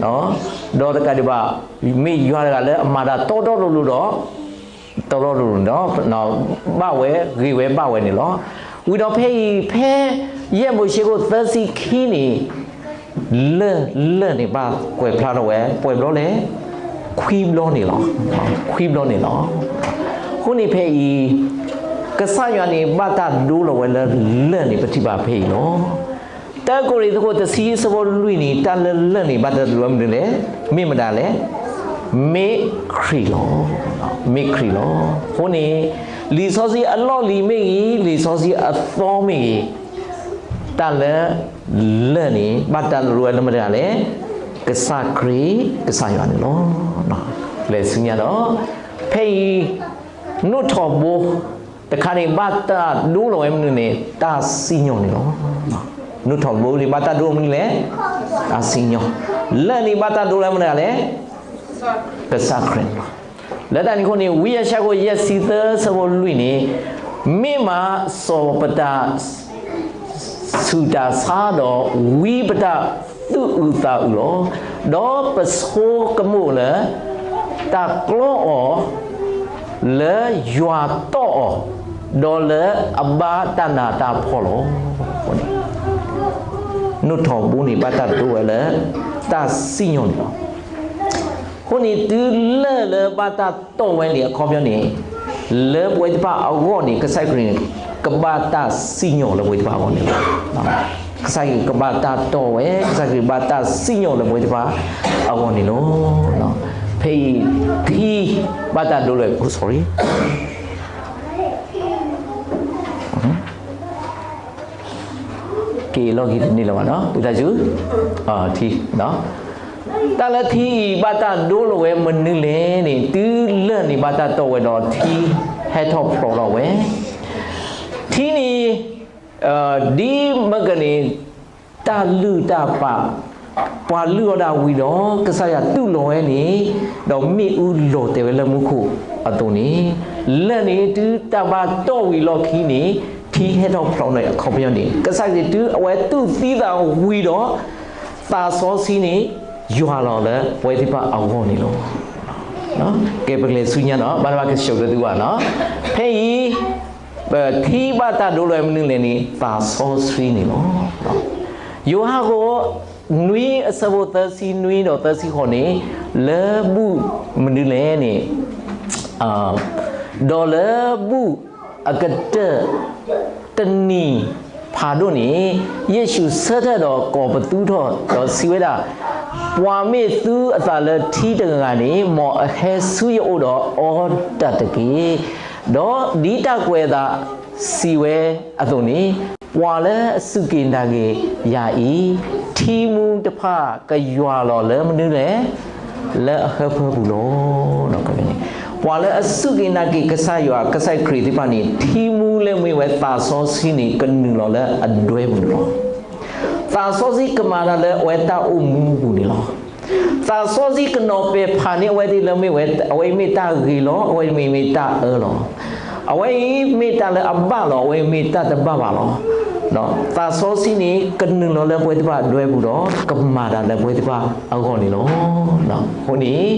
ဒီးတကးဒံးဘၣ် မ့ၢ်ယွၤတဂၤလၢအမၤတၢ်တီတီလိၤလိၤဒီး တီတီလိၤလိၤဒီး ဘၣ်ဝဲဂ့ၤဝဲဘၣ်ဝဲန့ၣ်လီၤ. ဝံၤဒီးဖဲအံၤ ဖဲယဲၢ်မိၤၡ့ခိၣ်သၢဆံခံန့ၣ် လၢၢ် လၢၢ်န့ၣ်ဘၣ်ကွဲးဖျါထီၣ်ဝဲ ပှဲၤဘျီလဲၣ်, ခွံဘျီန့ၣ်လီၤ. ခွံဘျီန့ၣ်လီၤ. အဃိန့ၣ်ဖဲအံၤ ကစၢ်ယွၤန့ၣ် ဘၣ်တၢ်ဒိလီၤဝဲလၢလၢၢ်န့ၣ် ပထံၣ်ဘၣ်ဖဲအံၤလီၤ. တၢကရံၣ်သူးခိၣ်တဆံအဆၢဖိလွံၢ်န့ၣ် တၢ်လၢလၢၢ်န့ၣ် ဘၣ်တၢ်ဒိလီၤဝဲမနုၤလဲၣ်, မ့ၢ်မတၤလဲၣ်, မ့ၢ်ခရံာ်လီၤ. မ့ၢ်ခရံာ်လီၤ. အဃိန့ၣ် လံာ်စီဆှံအလီၢ်လံၤမ့ၢ်ဂ့ၤ, လံာ်စီဆှံအသီမ့ၢ်ဂ့ၤ, တၢ်လၢလၢၢ်န့ၣ် ဘၣ်တၢ်ဒိလီၤဝဲလၢမတၤလဲၣ်, ကစၢ်ခရံာ် ကစၢ်ယွၤန့ၣ်လီၤ. လဲၤဆူညါဒီး ဖဲအံၤ နိၣ်ထီၣ်ဘိတခါန့ၣ် ဘၣ်တၢ်ဒိလီၤဝဲမနုၤန့ၣ် တၢ်စံၣ်ညီၣ်န့ၣ်လီၤ. နိၣ်ထီၣ်ဘိန့ၣ် ဘၣ်တၢ်ဒိမနုၤလဲၣ်, တၢ်စံၣ်ညီၣ်. လၢၢ်န့ၣ် ဘၣ်တၢ်ဒိလီၤဝဲမနုၤလဲၣ်, ကစၢ်ခရံာ်န့ၣ်လီၤ. လၢတၢ်န့ၣ်အဃိန့ၣ် ဝံယၡါယၤခိၣ်ယဲၢ်ဆံသၢဆၢဖိလွံၢ်န့ၣ် မ့ၢ်မးစီၤပတၢ် ဆူၣ်တၢ်ဆါဒီး ဝံပတၢ်သူၣ်အုးသးအုးလီၤ. ဒီးပဆိကမိၣ်လၢ တၢ်ကျီအီၤ လၢယွၤတီၢ်အီၤ, ဒီးလၢအဘါတၢ်နးတၢ်ဖှီၣ်လီၤ. နိၣ်ထီၣ်ဘိန့ၣ် ဘၣ်တၢ်ဒိဝဲလၢ တၢ်စံၣ်ညီၣ်န့ၣ်လီၤ. အဃိန့ၣ် တုၤလၢၢ်လၢဘၣ်တၢ်တီၢ်ဝဲန့ၣ် အခီပညီန့ၣ် လၢပဝဲသ့ၣ်တဖၣ်အဂီၢ်န့ၣ် ကစၢ်ခရံာ်န့ၣ် ကဘၣ်တၢ်စံၣ်ညီၣ်လၢပဝဲသ့ၣ်တဖၣ်အဂီၢ်န့ၣ်လီၤ. ကစၢ်ခရံာ်ကဘၣ်တၢ်တီၢ်ဝဲ, ကစၢ်ခရံာ်ဘၣ်တၢ်စံၣ်ညီၣ်လၢပဝဲသ့ၣ်တဖၣ်အဂီၢ်န့ၣ်လီၤ. ဖဲအံၤ ထံဘၣ်တၢ်ဒိလီၤ, အိၣ် sorry က့ၤလီၢ်ခံတန့ၢ်လၢၤဘၣ်နီၤ, ဝံသးစူၤ, ထံ, တၢ်လၢထံအံၤဘၣ်တၢ်ဒိလီၤဝဲမနုၤလဲၣ်န့ၣ် တုၤလၢၢ်န့ၣ်ဘၣ်တၢ်တီၢ်ဝဲဒီးထံဟဲထီၣ်ဖျိးထီၣ်ဝဲ, ထံန့ၣ် ဒ်မ့ၢ်ကန့ၣ် တၢ်လုၢ်တၢ်ပာ် ပှၤလုၢ်အီၣ်ဒၣ်ဝံၤဒီး ကစၢ်ယွၤတူၢ်လိာ်ဝဲန့ၣ်, ဒီးမ့ၣ်အူလီၤတဲာ်ဝဲလၢမူခိၣ်အသိးန့ၣ်, လၢၢ်န့ၣ်တုၤတၢ်ဘၣ်တီၢ်ဝံၤလီၢ်ခံန့ၣ် ထံဟဲထီၣ်ဖျိးန့ၣ်အခီပညီန့ၣ် ကစၢ်ခရံာ်တုၤအဝဲတူၢ်သံသးဝံၤဒီး သးစီဆှံန့ၣ် ယွၤလီၤလၢပဝဲသ့ၣ်တဖၣ်အဂီၢ်န့ၣ်လီၤ. ကဲ ပကလဲၤဆူညါနီၤ, ဘၣ်တဘၣ်ကဆှိးကသူဘၣ်နီၤ, ဖဲအံၤ ပထံဘၣ်တၢ်ဒိလီၤဝဲမနုၤလဲၣ်န့ၣ် သးစီဆှံန့ၣ်လီၤ. ယိၤဟၣ်ခိၣ်နွံအဆၢဖိသၢဆံနွံဒီးသၢဆံဃိးန့ၣ် လၢဘူၣ်မနုၤလဲၣ်န့ၣ်, ဒီးလၢဘူၣ်အကတၢၢ်တနံၤဖးဒိၣ်န့ၣ် ယ့ၣ်ၡူးဆၢထၢၣ်ဒီးကိးပသူထီၣ်ဒီးစံးဝဲဒၣ်, ပှၤမ့ၢ်သူအသးလၢထံတဂၤဂၤန့ၣ် မ်အဟဲဆူယအိၣ်ဒီးအီတၢ်တက့ၢ်. ဒီးဒ်တၢ်ကွဲးအသးစံးဝဲအသိးန့ၣ်, ပှၤလၢအစူၢ်က့ၤနာ်က့ၤယၤအံၤ, ထံမူတဖၣ်ကယွၤလီၤလၢမနုၤလဲၣ်, လၢအဟၢဖၢပူၤလီၤ. ပှၤလၢအစူၢ်က့ၤနာ်က့ၤကစၢ်ယွၤ ကစၢ်ခရံာ်သ့ၣ်တဖၣ်န့ၣ် ထံမူလၢမ့ၢ်ဝဲသးစီဆှံန့ၣ် ကနုာ်လီၤလၢအဒွဲပူၤန့ၣ်လီၤ. သးစီဆှံကမၤတၢ်လၢအဝဲတၢ်အိၣ်မူအပူၤန့ၣ်လီၤ. သးစီဆှံကနီၤပဲာ်ဖးန့ၢ်အဝဲသ့ၣ်လၢမ့ၢ်ဝဲ, အဝဲအံၤမ့ၢ်တၢ်ဂ့ၤလီၤ, အဝဲအံၤမ့ၢ်တၢ်အၢလီၤ, အဝဲအံၤမ့ၢ်တၢ်လၢအဘၣ်လီၤ, အဝဲအံၤမ့ၢ်တၢ်တဘၣ်ဘၣ်လီၤ. သးစီဆှံန့ၣ် ကနုာ်လီၤလၢပဝဲသ့ၣ်တဖၣ်အဒွဲပူၤဒီး ကမၤတၢ်လၢပဝဲသ့ၣ်တဖၣ်အဂီၢ်န့ၣ်လီၤ. အဃိန့ၣ်